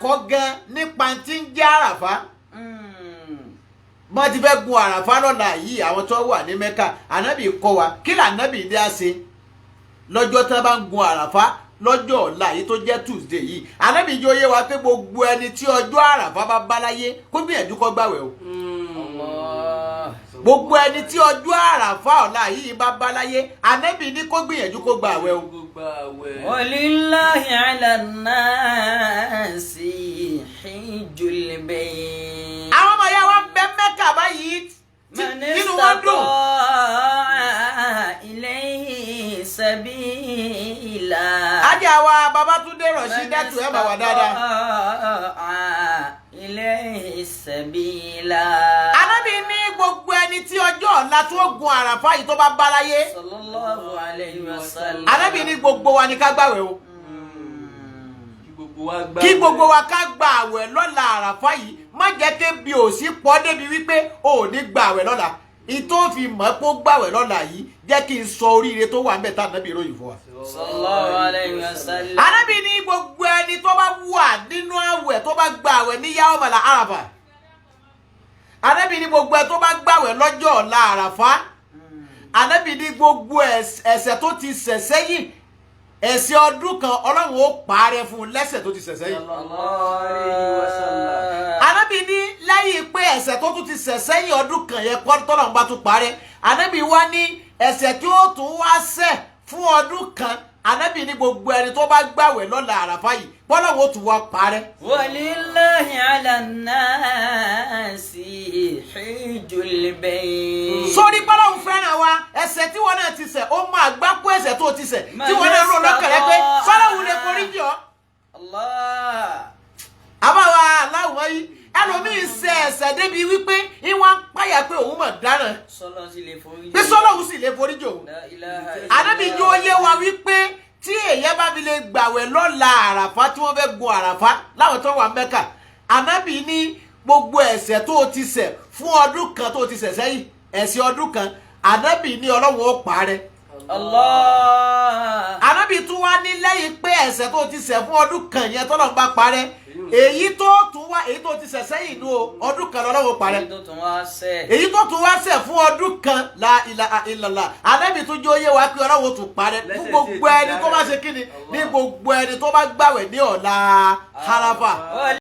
lẹ́kọ̀ọ́ gan nípa tí ń jẹ́ Àràfá. Bọ́n ti fẹ́ gun Àràfá lọ́la yìí, àwọn tó wà ní Mẹ́kà, Ànábì kọ́ wa kí lànábì dé á ṣe lọ́jọ́ tí wọ́n bá ń gun Àràfá lọ́jọ́ ọ̀la yìí tó jẹ́ Tuesday yìí. Ànábì jẹ́ ó yé wa pé gbogbo ẹni tí ọjọ́ Àràfá bá bá láyé, kó gbìyànjú kó gbàwẹ̀ o. Allah. Gbogbo ẹni tí ọjọ́ Àràfá ọ̀la yìí bá bá láyé, Ànábì ní kó gbìyànjú kó gbàwẹ̀ o. Gbogbo àwẹ̀. ولله على الناس حج البيت. Àwọn ọmọ ìyá wa ń bẹ Mẹ́kà báyìí من nínú wọn dùn. استطاع إليه سبيلا. Ajá wa Babatunde Rọ̀ṣídẹ́tù, ẹ̀ bá wà dáadáa. استطاع إليه سبيلا. Ànábì ní gbogbo ẹni tí ọjọ́ ọ̀la tó gun Àràfá yìí tó bá bá láyé, صلى الله عليه وسلم. Ànábì ní gbogbo wa ní ká gbàwẹ̀ o. Kí gbogbo wa gbàwẹ̀. Kí gbogbo wa ká gba àwẹ̀ lọ́la Àràfá yìí. Má jẹ́ kébi ò sí pọ́ débi wípé o ò ní gba àwẹ̀ lọ́la. Ìtò fi mọ̀ pé ó gbàwẹ̀ lọ́la yìí, jẹ́ kí n sọ oríire tó wà ń bẹ̀ tá Ànábì ròyìn fún wa. صلى الله عليه وسلم. Ànábì ní gbogbo ẹni tó bá wà nínú àwẹ̀, tó bá gba àwẹ̀ ní yawmal Àràfà, Ànábì ní gbogbo ẹni tó bá gbàwẹ̀ lọ́jọ́ ọ̀la Àràfá, Ànábì ní gbogbo ẹ̀ṣẹ̀ tó ti ṣẹ̀ sẹ́yìn, ẹ̀ṣẹ̀ ọdún kan, Ọlọ́run ó parẹ́ fún un lẹ́ṣẹ̀ tó ti ṣẹ̀ sẹ́yìn. Sallallahu alayhi wa sallam. Ànábì ní lẹ́yìn pé ẹ̀ṣẹ̀ tó tún ti ṣẹ̀ sẹ́yìn ọdún kan yẹn kọ́ tọ́lọ́run bá tún parẹ́, Ànábì wá ní ẹ̀ṣẹ̀ tí ó tún wá ṣẹ̀ fún ọdún kan, Ànábì ní gbogbo ẹni tó bá gbàwẹ̀ lọ́la Àràfá yìí, bọ́lọ́run ó tún wá parẹ́. ولله على الناس حج البيت. Sórí bọ́lọ́run fẹ́ràn wa, ẹ̀ṣẹ̀ tí wọ́n náà ti ṣẹ̀, ó máa gbákú ẹ̀ṣẹ̀ tó ti ṣẹ̀ tí wọ́n náà rò lọ́kàn rẹ pé sọ́lọ́run lè forí jì ọ́. Allah. Àbáwá aláwọ̀ yìí, ẹlòmíín ṣẹ̀ ẹ̀ṣẹ̀ débi wípé ìwọ̀n ń páyà pé òun mọ̀ dáràn, Sọlọ sì lè forí. pé sọ́lọ́run sì lè forí jì òun. لا إله إلا. Ànábì jó yé wa wípé tí èèyàn bá fi lè gbàwẹ̀ lọ́la Àràfá tí wọ́n fẹ́ gun Àràfá láwọn tó wà Mẹ́kà, Ànábì ní gbogbo ẹ̀ṣẹ̀ tó o ti ṣẹ̀ fún ọdún kan tó o ti ṣẹ̀ sẹ́yìn, ẹ̀ṣẹ̀ ọdún kan, Ànábì ní Ọlọ́run ó parẹ́. Allah. Ànábì tún wá ní lẹ́yìn pé ẹ̀ṣẹ̀ tó ti ṣẹ̀ fún ọdún kan yẹn tọ́lọ́run bá parẹ́, èyí tó tún wá, èyí tó ti ṣẹ̀ sẹ́yìn inú o, ọdún kan lọ́lọ́run ó parẹ́. Èyí tó tún wá ṣẹ̀. Èyí tó tún wá ṣẹ̀ fún ọdún kan, لا إله إلا الله, Ànábì tún jó yé wa pé Ọlọ́run ó tún parẹ́ fún Lẹ́sẹ̀ gbogbo tí ẹni tó bá ṣe kíni, ní gbogbo ẹni tó bá gbàwẹ̀ ní ọ̀la Àràfà.